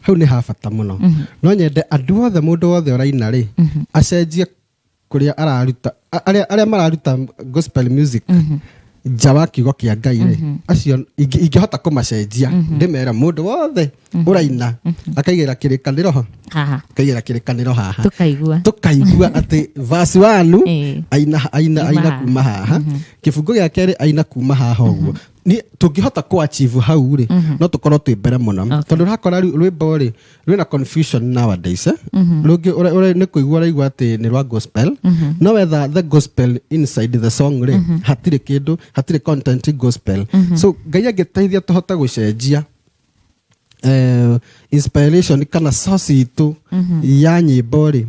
Speaker 2: hau nĩ ha bata mũno. No nyende andũ othe, mũndũ wothe ũraina rĩ, acenjie kũrĩa araruta. Arĩa mararuta gospel music nja wa kiugo kĩa Ngai rĩ, acio ingĩhota kũmacenjia, ndĩmera mũndũ wothe ũraina akaigĩra kĩrĩkanĩro ho,
Speaker 1: haha,
Speaker 2: akaigĩra kĩrĩkanĩro haha,
Speaker 1: tukaigua,
Speaker 2: tukaigua atĩ verse one aina aina
Speaker 1: kuma
Speaker 2: aina
Speaker 1: haha.
Speaker 2: Kuma haha, kĩbungo gĩa kerĩ aina kuma haha. Ũguo ni tũngĩhota kũ achieve hau rĩ, no tũkorwo twĩ mbere mũno, tondũ ũrakora rĩu rwĩmbo rĩ rwĩna confusion nowadays, eh? Rũngĩ nĩ kũigua ũraigua atĩ nĩ rwa gospel, no wetha the gospel inside the song rĩ, hatirĩ kĩndũ, hatirĩ content gospel. So Ngai angĩteithia tũhote gũcenjia inspiration kana source itũ ya nyĩmbo rĩ,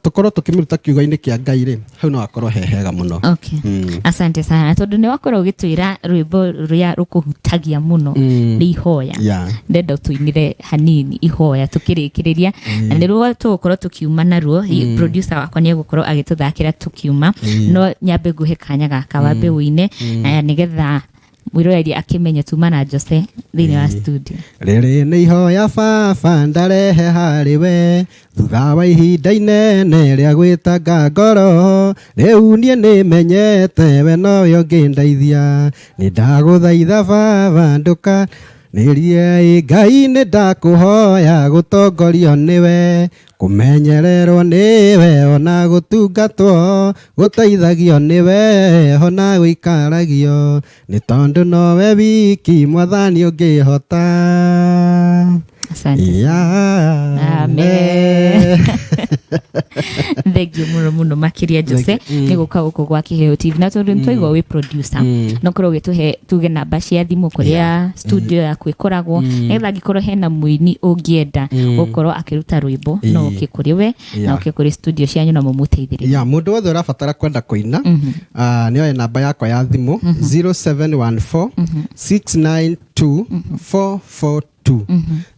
Speaker 2: tũkorwo tũkĩmĩruta kiugo-inĩ kĩa Ngai rĩ, hau no hakorwo he hega mũno.
Speaker 1: Okay. Asante sana, tondũ nĩ wakorwo ũgĩtwĩra rwĩmbo rũrĩa rũkũhutagia mũno nĩ ihoya. Ndenda ũtũinĩre hanini ihoya tũkĩrĩkĩrĩria, na nĩ ruo tũgũkorwo tũkiuma naruo. Producer wakwa nĩ egũkorwo agĩtũthakĩra tũkiuma, no nyambe nguhe kanya gaka wambe ũine, nĩgetha mwĩroreri akĩmenye tuma na Jose thĩinĩ wa studio.
Speaker 2: Rĩrĩ nĩ ihoya baba ndarehe harĩ we thutha wa ihinda inene rĩa gwĩtanga ngoro. Rĩu niĩ nĩmenyete we nowe ũngĩndeithia. Nĩ ndagũthaitha baba ndũka nĩrie. Ngai, nĩ ndakũhoya gũtongorio nĩwe, kũmenyererwo nĩwe, ona gũtungatwo, gũteithagio nĩwe, ona gũikaragio nĩ tondũ nowe wiki Mwathani ũngĩhota.
Speaker 1: Asante.
Speaker 2: Yeah.
Speaker 1: Amen. Thank you mũno mũno makĩria, Jose, nĩ gũka gũkũ gwa Kĩheo TV. Na tondũ nĩtwaigua wĩ producer, no korwo ũgĩtũhe tuge namba cia thimũ kũrĩa studio yaku ĩkoragwo, nĩgetha angĩkorwo hena mũini ũngĩenda gũkorwo akĩruta rwĩmbo, no ũke kũrĩ we na ũke kũrĩ studio cianyu na mũmũteithĩrĩrie.
Speaker 2: Ya, mũndũ wothe ũrabatara kwenda kũina, nĩ oe namba yakwa ya thimũ 0714 692 442,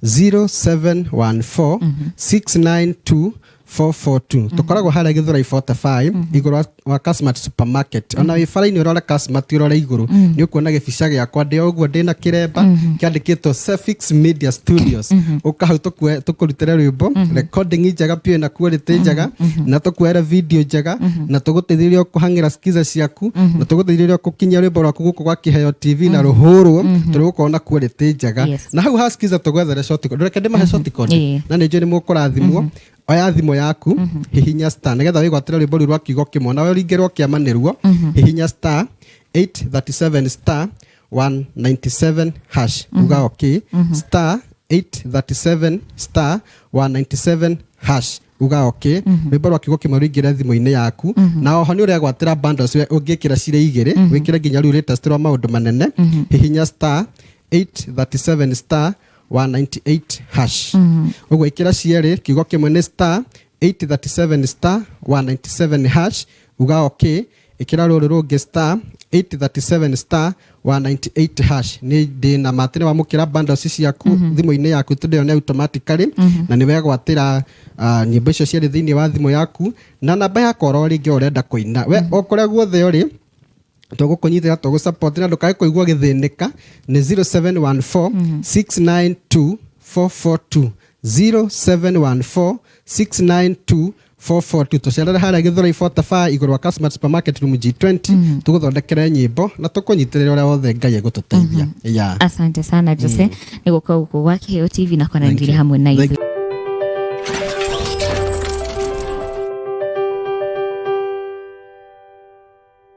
Speaker 2: 0714 692 442. Tũkoragwo harĩa Gĩthũrai 45, igũrũ wa Kasmart supermarket. Ona wĩ bara-inĩ ũrore Kasmart, ũrore igũrũ, nĩ ũkuona gĩbica gĩakwa ndĩ o ũguo ndĩna kĩremba kĩandĩkĩtwo Sefix Media Studios. Ũka hau tũkũrutĩre rwĩmbo, recording njega piũ na quality njega, na tũkuoere video njega, na tũgũteithĩrĩrie kũhang'ĩra skiza ciaku, na tũgũteithĩrĩrie kũkinyia rwĩmbo rwaku gũkũ gwa Kĩheo TV na rũhũrwo tũrĩ gũkorwo na quality njega. Na hau ha skiza tũgwethere short code. Reke ndĩmahe short code. Na nĩ njũĩ nĩ mũkũrathimwo. Oya thimũ yaku, hihinya star, nĩgetha wĩgwatĩre rwĩmbo rũu rwa kiugo kĩmwe nawe ũringĩrwo kĩama nĩruo. Hihinya star 837 star 197 hash, uga okay. Star 837 star 197 hash, uga okay. Rwĩmbo rwa kiugo kĩmwe rũingĩre thimũ-inĩ yaku. Na oho nĩ ũregwatĩra bundles ũngĩkĩra cirĩ igĩrĩ, wĩkĩre nginya rĩu latest rwa maũndũ manene. Hihinya star 837 star. 198 hash. Ũguo ĩkĩra cierĩ, kiugo kĩmwe nĩ star 837 star 197 hash, uga okay. Ĩkĩra rũrũ rũngĩ star 837 star 198 hash. Nĩ ndĩ na matĩ nĩ wamũkĩra bundles ciaku thimũ-inĩ yaku, tondũ ĩyo nĩ automatically, na nĩ wegwatĩra nyĩmbo icio cierĩ thĩinĩ wa thimũ yaku. Na namba yakwa oro rĩngĩ ũrenda kũina we o kũrĩa guothe ũrĩ, tũgũkũnyitĩra, tũgũsupport, na ndũkae kũigua gĩthĩnĩka, nĩ 0714 692 442, 0714 692 442. Tũcerere harĩa Gĩthũrai 45, igũrũ wa Kasmart Supermarket, room G20, tũgũthondekere nyĩmbo na tũkũnyitĩrĩre ũrĩa wothe Ngai egũtũteithia, yeah.
Speaker 1: Asante sana Jose nĩ gũka gũkũ gwa Kĩheo TV na kwaranĩria hamwe na
Speaker 2: Thank
Speaker 1: ithuĩ.